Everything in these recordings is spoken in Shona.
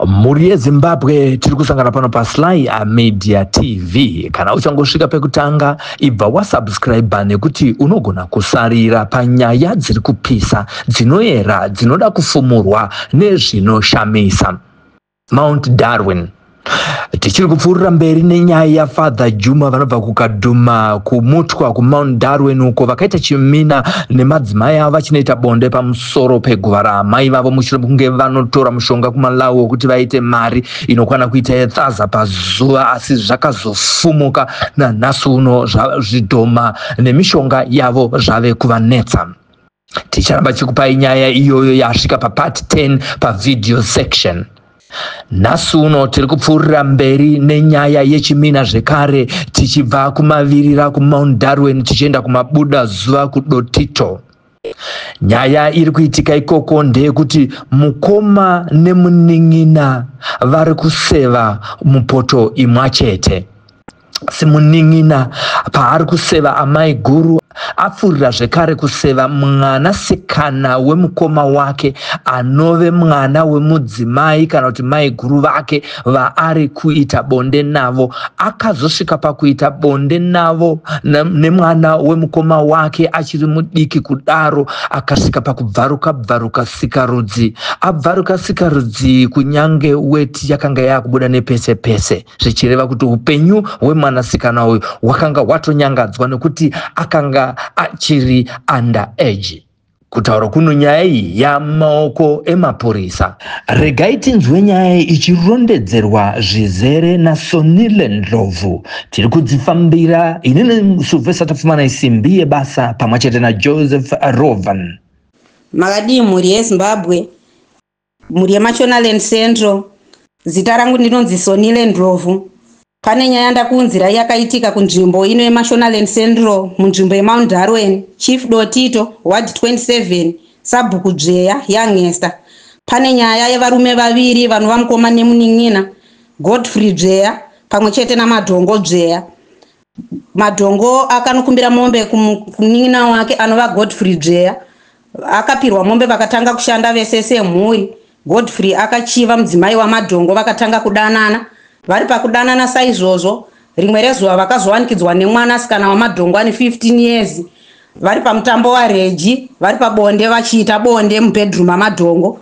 Mhuri yeZimbabwe, tiri kusangana pano paSly Media TV. Kana uchangosvika pekutanga, ibva wasubscribe nekuti unogona kusarira panyaya dziri kupisa, dzinoyera, dzinoda kufumurwa nezvinoshamisa. Mount Darwin. Tichiri kupfuurira mberi nenyaya yaFather Juma vanobva kuKadhuma kuMutwa kuMount Darwin, uko vakaita chimina nemadzimai avo vachinoita bonde pamusoro peguva raamai vavo mushure mekunge vanotora mushonga kuMalawi wekuti vaite mari inokwana kuita yethaza pazuva, asi zvakazofumuka nanhasi uno zvidhoma nemishonga yavo zvave kuvanetsa. Ticharamba chikupai nyaya iyoyo yasvika papart 10 pavideo section. Nhasi uno tiri kupfuurira mberi nenyaya yechimina zvekare, tichibva kumavirira kuMount Darwin tichienda kumabuda zuva kuDotito. Nyaya iri kuitika ikoko ndeyekuti mukoma nemunin'ina vari kuseva mupoto imwa chete. Asi munin'ina paari kuseva amai guru, apfuurira zvekare kuseva mwanasikana wemukoma wake, anove mwana wemudzimai kana kuti mai guru vake vaari kuita bonde navo. Akazosvika pakuita bonde navo nemwana wemukoma wake achiri mudiki kudaro, akasvika pakubvaruka bvaruka sikarudzi. Abvaruka sikarudzi, kunyange weti yakanga yakubuda nepese pese, zvichireva kuti upenyu hwemwanasikana uyu hwakanga hwatonyangadzwa nekuti akanga achiri under age. Kutaura kuno, nyaya iyi yamaoko emapurisa. Regai tinzwe nyaya iyi ichirondedzerwa zvizere naSonile Ndlovu. Tiri kudzifambira inini Sylvester Tapfumana, isimbi yebasa, pamwe chete naJoseph Rovan. Makadii mhuri yeZimbabwe, mhuri yeMashonaland Central? Zita rangu ndinonzi Sonile Ndlovu. Pane nyaya ndakuunzirai yakaitika kunzvimbo ino yeMashonaland Central, munzvimbo yeMount Darwin, Chief Dotito, Ward 27, Sabhuku Dzveya Youngester. Pane nyaya yevarume vaviri vanova mukoma nemunin'ina, Godfrey Dzveya pamwe chete naMadhongo Dzveya. Madhongo akanokumbira mombe kumunin'ina wake anova Godfrey Dzveya. Akapirwa mombe, vakatanga kushanda vese semhuri. Godfrey akachiva mudzimai waMadhongo, vakatanga kudanana. Vari pakudanana saizvozvo, rimwe rezuva vakazowanikidzwa nemwanasikana waMadhongo ane 15 years vari pamutambo wareji, vari pabonde, vachiita bonde mubedroom aMadhongo.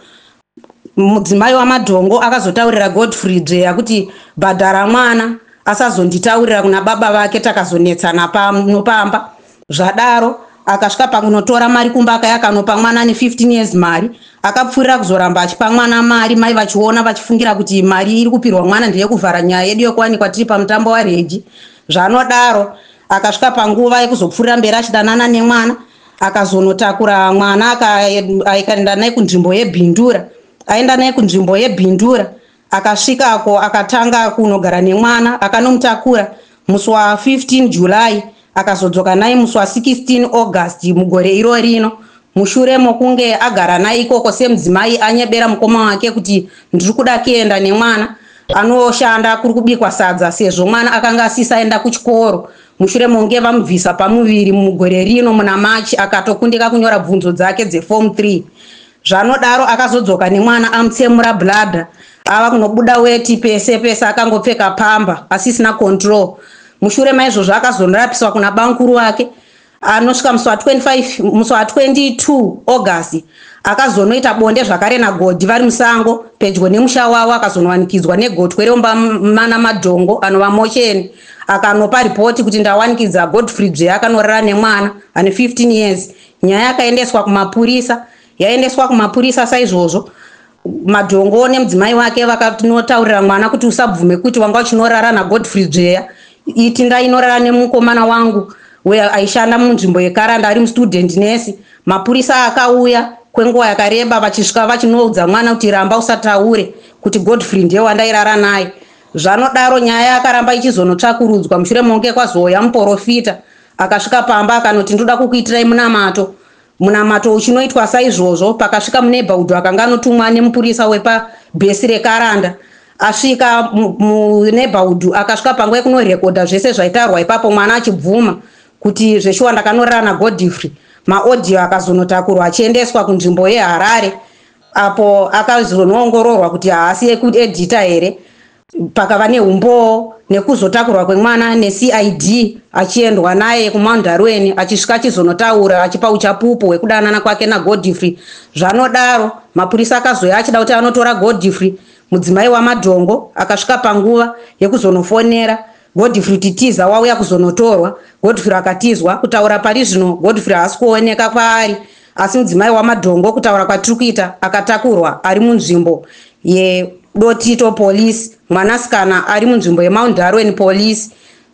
Mudzimai waMadhongo akazotaurira Godfrey Dzveya kuti, "Bhadhara mwana asazonditaurira kuna baba vake takazonetsana pano pamba." Zvadaro akasvika pakunotora mari kumba, akaya akanopa mwana ane 15 years mari. Akapfuurira kuzoramba achipa mwana mari, mai vachiona, vachifungira kuti mari iri kupirwa mwana ndeyekuvhara nyaya yedu yekuwanikwa tiri pamutambo wareji. Zvanodaro akasvika panguva yekuzopfuurira mberi achidanana nemwana. Akazonotakura mwana, akaenda naye kunzvimbo yeBhindura. Aenda naye kunzvimbo yeBhindura, akasvikako akatanga kunogara nemwana. Akanomutakura musi wa15 July, akazodzoka naye musi wa16 August mugore iro rino, mushure mokunge agara naye ikoko semudzimai. Anyebera mukoma wake kuti, "Ndiri kuda kuenda nemwana anoshanda kuri kubikwa sadza," sezvo mwana akanga asisaenda kuchikoro mushure monge vamubvisa pamuviri mugore rino muna Machi, akatokundika kunyora bvunzo dzake dzeform 3. Zvanodaro akazodzoka nemwana amutsemura bladder, ava kunobuda weti pese pese, akangopfeka pamba, asisina control. Mushure maizvozvo akazonorapiswa kuna bankuru wake. Anosvika musi wa25, musi wa22 August, akazonoita bonde zvakare naGodhi vari musango pedyo nemusha wavo. Akazonowanikidzwa negotwe remba mana Madhongo anova mocheni. Akanopa ripoti kuti, "Ndawanikidza Godfrey Dzve akanorara nemwana ane 15 years." Nyaya yakaendeswa kumapurisa. Yaendeswa kumapurisa saizvozvo, Madhongo nemudzimai wake vakanotaurira mwana kuti, "Usabvume kuti wanga uchinorara naGodfrey Dzveya. Iti ndainorara nemukomana wangu aishanda munzvimbo yeKaranda, ari mustudent nurse." Mapurisa akauya kwenguva yakareba, vachisvika vachinoudza mwana kuti, "Ramba, usataure kuti Godfrey ndiye wandairara naye." Zvanodaro nyaya yakaramba ichizonotsvakurudzwa mushure monge kwazouya muprofita. Akasvika pamba akanoti, "Ndoda kukuitirai munamato." Munamato uchinoitwa saizvozvo, pakasvika muneighborhood akanga anotumwa nemupurisa wepabhesi reKaranda. Asvika muneighborhood, akasvika panguva yekunorekodha zvese zvaitaurwa ipapo, mwana achibvuma kuti, "Zveshuwa ndakanorara naGodfrey." Maaudio akazonotakurwa achiendeswa kunzvimbo yeHarare. Apo akazonoongororwa kuti haasi ekuedhita here, pakava neumbowo nekuzotakurwa kwemwana neCID achiendwa naye kuMount Darwin, achisvika achizonotaura achipa uchapupu hwekudanana kwake naGodfrey. Zvanodaro, mapurisa akazoya achida kuti anotora Godfrey. Mudzimai waMadhongo akasvika panguva yekuzonofonera Godfrey kuti tiza, wauya kuzonotorwa. Godfrey akatizwa. Kutaura pari zvino, Godfrey haasi kuoneka kwaari, asi mudzimai waMadhongo, kutaura kwatiri kuita, akatakurwa ari munzvimbo yeDotito Police, mwanasikana ari munzvimbo yeMount Darwin Police.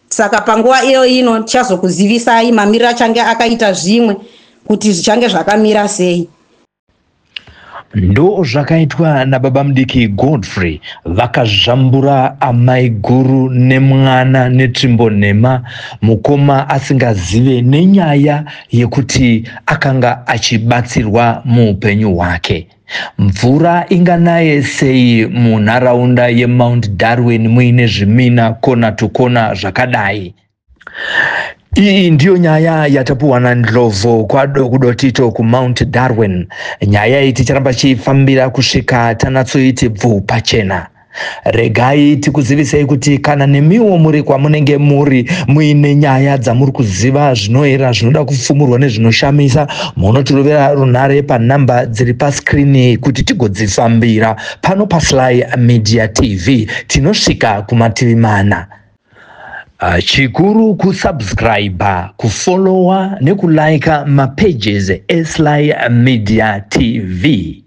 Saka panguva iyo ino tichazokuzivisai mamiriro achange akaita zvimwe, kuti zvichange zvakamira sei. Ndo zvakaitwa nababa mudiki Godfrey. Vakazvambura amai guru nemwana netsvimbo nhema, mukoma asingazive, nenyaya yekuti akanga achibatsirwa muupenyu hwake. Mvura inganaye sei munharaunda yeMount Darwin muine zvimina kona to kona zvakadai? Iyi ndiyo nyaya yatapuwa naNdlovu kudotito kuMount Darwin. Nyaya iyi ticharamba chiifambira kusvika tanatsoiti bvu pachena. Regai tikuzivisei kuti kana nemiwo muri kwamunenge muri muine nyaya dzamuri kuziva, zvinoera, zvinoda kupfumurwa nezvinoshamisa, munotirovera runhare panhamba dziri paskrini kuti tigodzifambira pano paSly Media TV. Tinosvika kumativi mana. Chikuru kusubscribe, kufollowa nekulaika mapages eSly Media TV.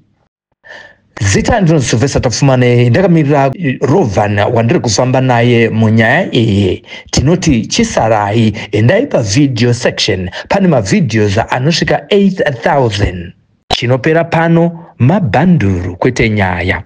Zita ndinonzi Sylvester Tapfumane, ndakamirira Rovan wandiri kufamba naye munyaya iyi. Tinoti chisarai, endai pavideo section, pane mavideos anosvika 8000. Chinopera pano mabhanduru, kwete nyaya.